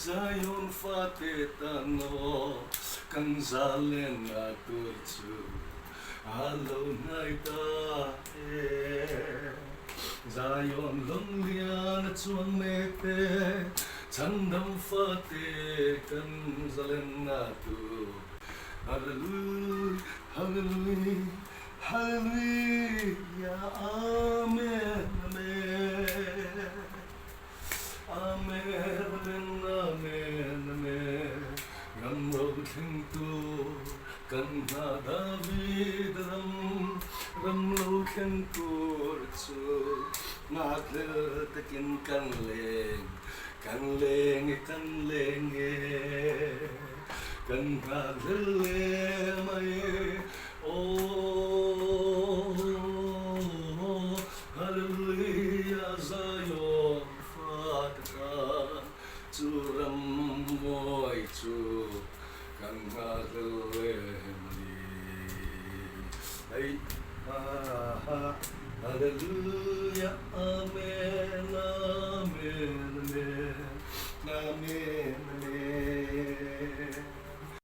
Zion fate tan aw kan zalenna tur chu a lo hnai ta e. Zion lawng lian a chuang mek te, chhandam fate kan zalenna tur. Hallelujah, Hallelujah, Hallelujah, Amen, Amen. Amen, Amen, Amen, Amen. Ram ro thleng tur kan hna David ram, ram lo thleng tur chu nghakhlel takin kan leng, kan leng e, kan leng e, kan nghakhlel le mai. Aw, Hallelujah, Zion fate tan chu ram mawi chu kan nghakhlel em a ni. Hei ha ha, Hallelujah, Amen, Amen, Amen, Amen.